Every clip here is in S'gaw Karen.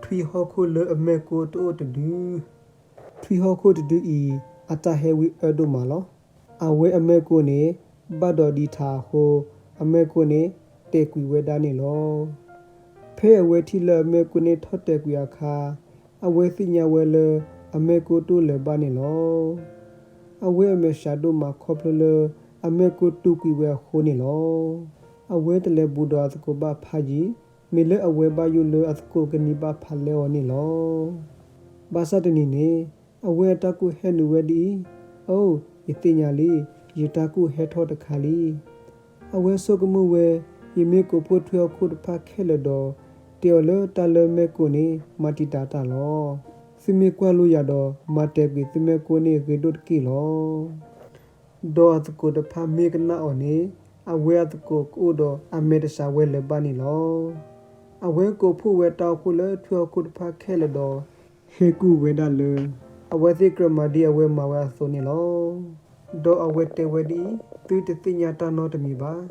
ထွံၣ်ဟီၣ်ခိၣ်လၢအမဲၢ်ကိတအိၣ်တဒု. ထွံၣ်ဟီၣ်ခိၣ်တဒုအံၤ အတၢ်ဟဲဝံအၢဒိၣ်မးလီၤ. အဝဲအမဲၢ်ကိန့ၣ် ဘၣ်ဒီးဒံးထးအဃိ, အမဲၢ်ကိန့ၣ် တဲာ်ကွံာ်ဝဲဒၣ်န့ၣ်လီၤ. ဖဲအဝဲထံၣ်လၢအမဲၢ်ကိန့ၣ်ထီၣ်တဲာ်ကွံာ်အခါ, အဝဲသ့ၣ်ညါဝဲလၢ အမဲၢ်ကိတအိၣ်လၢၤဘၣ်န့ၣ်လီၤ. အဝဲအမဲာ်ဆှးဒိၣ်မးခီဖျိလၢ အမဲၢ်ကိတူာ်ကွံာ်ဝဲအဃိန့ၣ်လီၤ. အဝဲတလဲၤဘူးဒီးအသကိးဘၣ်ဖးယံၤ, မ့ၢ်လၢအဝဲဘၣ်ယိၣ်လၢအသကိးကန့ၢ်ဘၣ်ဖးလဲအီၤန့ၣ်လီၤ. ဘၣ်ဆၣ်တနံၤန့ၣ် အဝဲအတၢ်ကူၣ်ဟဲနုာ်ဝဲဒ်အံၤ, အိ, ယသ့ၣ်ညါလံ, ယတၢ်ကူၣ်ဟဲထီၣ်တခါလံ. အဝဲဆိကမိၣ်ဝဲ, ယမ့ၢ်ကိးဖှိၣ်ထွံၣ်ဟီၣ်ခိၣ်တဖၣ်ခဲလၢာ်ဒီး တဲအီၤလၢတၢ်လၢမဲၢ်ကိန့ၣ် မၤတံာ်တာ်တၢ်လီၤ. သုမ့ၢ်ကွၢ်လိယၤဒီး မၤတဲာ်ကွံာ်သုမဲၢ်ကိန့ၣ်ဂ့ၤဒိၣ်တက့ၢ်လီၤ. ဒီးအသကိးတဖၣ်မ့ၢ်ကနၣ်အီၤန့ၣ်, အဝဲအသကိးကအိၣ်ဒီးအမဲာ်တဆှးဝဲလၢၤဘၣ်န့ၣ်လီၤ. အဝဲကိးဖှိၣ်ဝဲတၢ်အိၣ်ဖှိၣ်လၢထွံၣ်ဟီၣ်ခိၣ်တဖၣ်ခဲလၢာ်ဒီး ဟ့ၣ်ကူၣ်ဝဲဒၣ်လၢ အဝဲသ့ၣ်ကြၢးမၤဒ်အဝဲမၤဝဲအသိးန့ၣ်လီၤ. ဒီးအဝဲတဲဝဲဒ်အံၤ, သုတသ့ၣ်ညါတၢ်နီတမံၤဘၣ်.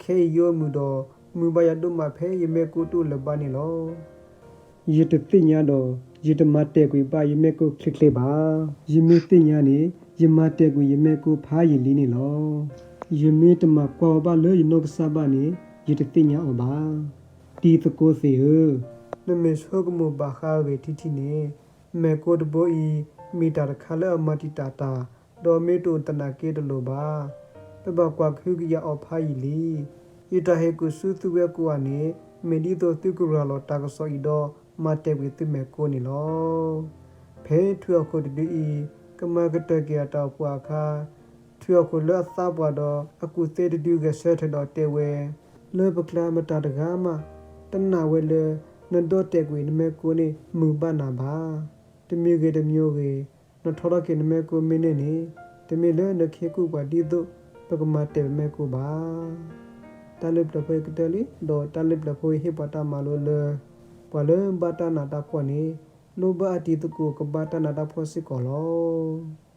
ခဲအံၤယအိၣ်မုာ်ဒီး မုာ်ဘၣ်ယၤဒိၣ်မးဖဲယမဲၢ်ကိတအိၣ်လၢၤဘၣ်န့ၣ်လီၤ. ယတသ့ၣ်ညါဒီး ယတမၤတဲာ်ကွံာ်ဘၣ်ယမဲၢ်ကိချ့ချ့ဘၣ်. ယမ့ၢ်သ့ၣ်ညါန့ၣ် ယမၤတဲာ်ကွံာ်ယမဲၢ်ကိဖးယံာ်လံန့ၣ်လီၤ. ယမ့ၢ်တမၤကွၢ်အီၤဘၣ်လၢယနီၢ်ကစၢ်ဘၣ်န့ၣ် ယတသ့ၣ်ညါအီၤဘၣ်. တံၤသကိးသ့ၣ်ဧၢ, နမ့ၢ်ဆိကမိၣ်ဘၣ်ဃးအဂ့ၢ်ထံထံန့ၣ်, မဲၢ်ကိတဘိအံၤ မ့ၢ်တၢ်တခါလၢအမၤတံာ်တာ်တၢ်, ဒီးမ့ၢ်တအိၣ်သနာ်က့တလိၣ်ဘၣ်. ပဘၣ်ကွၢ်ကဟုကယာ်အီၤဖးယံာ်လံ. ယတၢ်ဟ့ၣ်ကူၣ်ဆူသုဝဲကိးဂၤန့ၣ် မ့ၢ်ဒ်သိးသုကရၤလီၤတၢ်ကစီၣ်အံၤဒီး မၤတဲာ်ကွံာ်သုမဲၢ်ကိန့ၣ်လီၤ. ဖဲထွံၣ်ဟီၣ်ခိၣ်တဒုအံၤ ကမၤကတၢၢ်က့ၤအတၢ်အိၣ်ဖှိၣ်အခါ, ထွံၣ်ဟီၣ်ခိၣ်လၢအသးပှၢ်ဒီးအကူၣ်သ့တဒုဂဲၤဆၢထၢၣ်ဒီးတဲဝဲ, လၢပကျါမတၤတဂၤမး တနာ်ဝဲလၢ နဒီၣ်တဲာ်ကွံာ်နမဲၢ်ကိန့ၣ် မုာ်ဘၣ်နၤဘၣ်. တမံၤဂ့ၤတမံၤဂ့ၤ နထီထီၣ်က့ၤနမဲၢ်ကိမ့ၢ်န့ၣ်န့ၣ်, တမ့ၢ်လၢနခ့ကူၣ်ပှၤဒ်သိး ပကမၤတဲာ်ပမဲၢ်ကိဘၣ်. တၢ်လၢပျၢၤဖိအံၤကတၢၢ်လံ, ဒီးတၢ်လၢပျၢၤဖိအံၤဟ့ၣ်ပှၤတၢ်မၤလိလၢ ပှၤလၢဘၣ်တၢ်နးတၢ်ဖှီၣ်န့ၣ် လိၣ်ဘၣ်အတံၤသကိးကဘၣ်တၢ်နးတၢ်ဖှီၣ်စ့ၢ်ကီးလီၤ.